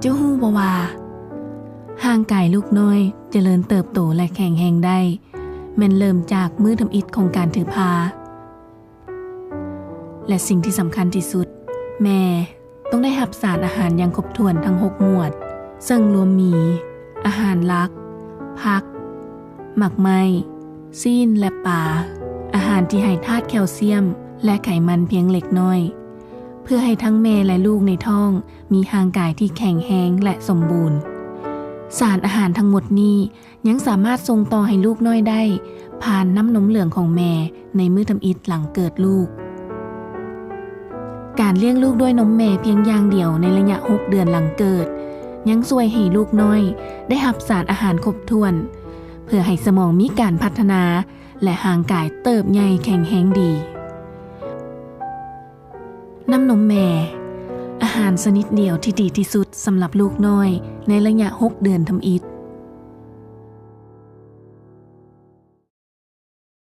ເຈົ້າຮູ້ບໍ່ວ່າ ຮ່າງກາຍລູກນ້ອຍຈະເລີນເຕີບໂຕ ແລະ ແຂງແຮງໄດ້ ແມ່ນເລີ່ມຈາກມື້ທຳອິດຂອງການຖືພາ. ແລະ ສິ່ງທີ່ສຳຄັນທີ່ສຸດ, ແມ່ຕ້ອງໄດ້ຮັບສານອາຫານຢ່າງຄົບຖ້ວນທັງຫົກໝວດ, ເຊິ່ງລວມມີ ອາຫານຫຼັກ, ຜັກ, ໝາກໄມ້, ຊີ້ນ ແລະ ປາ, ອາຫານທີ່ໃຫ້ທາດແຄວຊຽມ ແລະ ໄຂມັນພຽງເລັກນ້ອຍ, ເພື່ອໃຫ້ທັງແມ່ ແລະ ລູກໃນທ້ອງມີຮ່າງກາຍທີ່ແຂງແຮງ ແລະ ສົມບູນ. ສານອາຫານທັງໝົດນີ້ ຍັງສາມາດສົ່ງຕໍ່ໃຫ້ລູກນ້ອຍໄດ້ ຜ່ານນ້ຳນົມເຫຼືອງຂອງແມ່ໃນມື້ທຳອິດຫຼັງເກີດລູກ. ການລ້ຽງລູກດ້ວຍນົມແມ່ພຽງຢ່າງດຽວໃນໄລຍະຫົກເດືອນຫຼັງເກີດ ຍັງຊ່ວຍໃຫ້ລູກນ້ອຍໄດ້ຮັບສານອາຫານຄົບຖ້ວນ ເພື່ອໃຫ້ສະໝອງມີການພັດທະນາ ແລະ ຮ່າງກາຍເຕີບໃຫຍ່ແຂງແຮງດີ. ນ້ຳນົມແມ່, ອາຫານຊະນິດດຽວທີ່ດີທີ່ສຸດສຳລັບລູກນ້ອຍໃນໄລຍະຫົກເດືອນທຳອິດ.